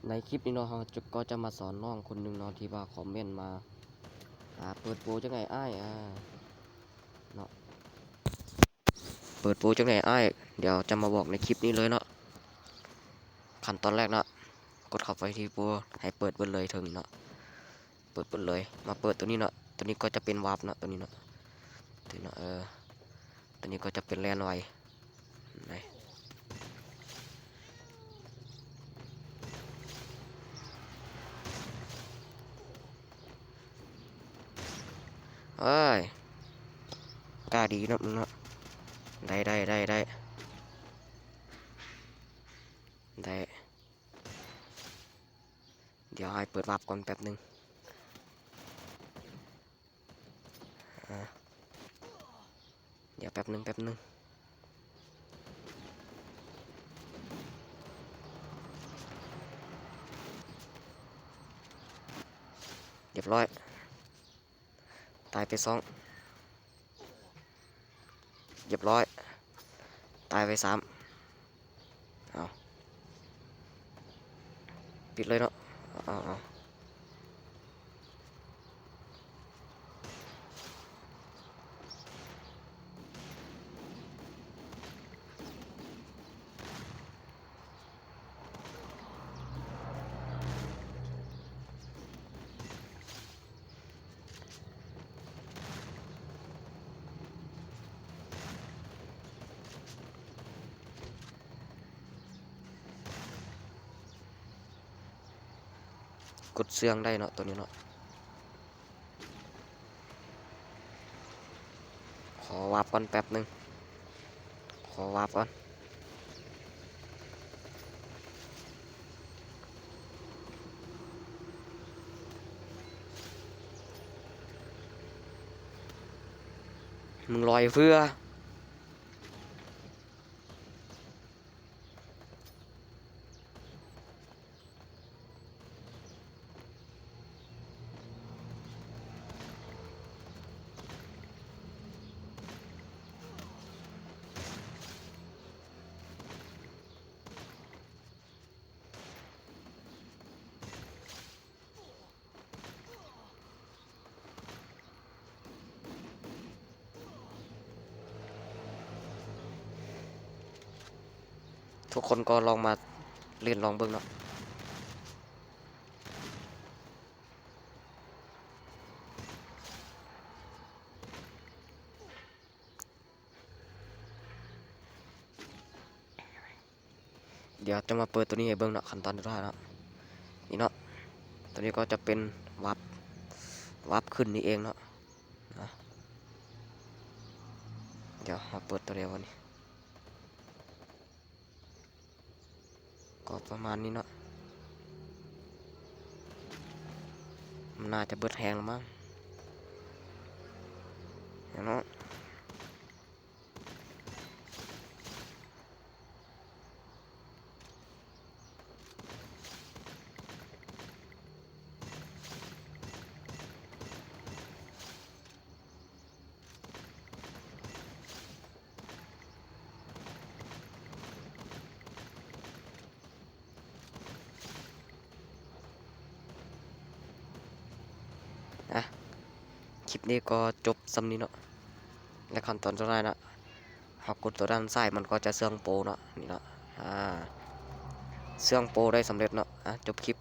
ໃນຄລິບນີ້ເນາະ ເຮົາຈະ ກໍຈະມາສອນນ້ອງຄົນໜຶ່ງເນາະ ທີ່ວ່າຄອມເມັນມາ ອ່າ ເປີດໂປຈັ່ງໃດອ້າຍ ອ່າ ເນາະ ເປີດໂປຈັ່ງໃດອ້າຍ ດຽວຈະມາບອກໃນຄລິບນີ້ເລີຍເນາະ. ຂັ້ນຕອນແລກເນາະ ກົດເຂົ້າໄປທີ່ໂປ ໃຫ້ເປີດເບິດເລີຍເທິງນີ້ເນາະ ເປີດເບິດເລີຍ. ມາເປີດໂຕນີ້ເນາະ ໂຕນີ້ກໍຈະເປັນວາບເນາະ ໂຕນີ້ເນາະ ໂຕນີ້ເນາະ ເອີ ໂຕນີ້ກໍຈະເປັນແລ່ນໄວ ນີ້ ເອີຍ ກ້າດີເນາະ ມຶງເນາະ ໄດ້ ໄດ້ ໄດ້ ໄດ້ ໄດ້. ດຽວອ້າຍເປີດວາບກ່ອນແປັບໜຶ່ງ ອ່າ ດຽວແປັບໜຶ່ງ ແປັບໜຶ່ງ ຮຽບຮ້ອຍ. ຕາຍໄປສອງ ຮຽບຮ້ອຍ ຕາຍໄປສາມ ເອົາ ປິດເລີຍເນາະ ເອົາ ເອົາ ເອົາ. ກົດເຊື່ອງໄດ້ເນາະ ໂຕນີ້ເນາະ. ຂໍວາບກ່ອນແປັບໜຶ່ງ ຂໍວາບກ່ອນ. ມຶງລອຍເພື່ອ? ທຸກຄົນກໍລອງມາຫຼິ້ນລອງເບິ່ງເນາະ. ດຽວຈະມາເປີດໂຕນີ້ໃຫ້ເບິ່ງເນາະ ຂັ້ນຕອນສຸດທ້າຍເນາະ ນີ້ເນາະ. ໂຕນີ້ກໍຈະເປັນວັບ ວັບຂຶ້ນນີ້ເອງເນາະ ນະ. ດຽວເຮົາເປີດໂຕດຽວນີ້ ກໍປະມານນີ້ເນາະ ມັນໜ້າຈະເບິດແຮງແລ້ວມັ້ງ ເນາະ. ອ່ະ ຄລິບນີ້ກໍຈົບສ່ຳນີ້ເນາະ ແລະ ຂັ້ນຕອນສຸດທ້າຍເນາະ ເຮົາກົດໂຕດ້ານຊ້າຍ ມັນກໍຈະເຊື່ອງໂປເນາະ ນີ້ເນາະ ອ່າ ເຊື່ອງໂປໄດ້ສຳເລັດເນາະ. ອ່ະ ຈົບຄລິບ.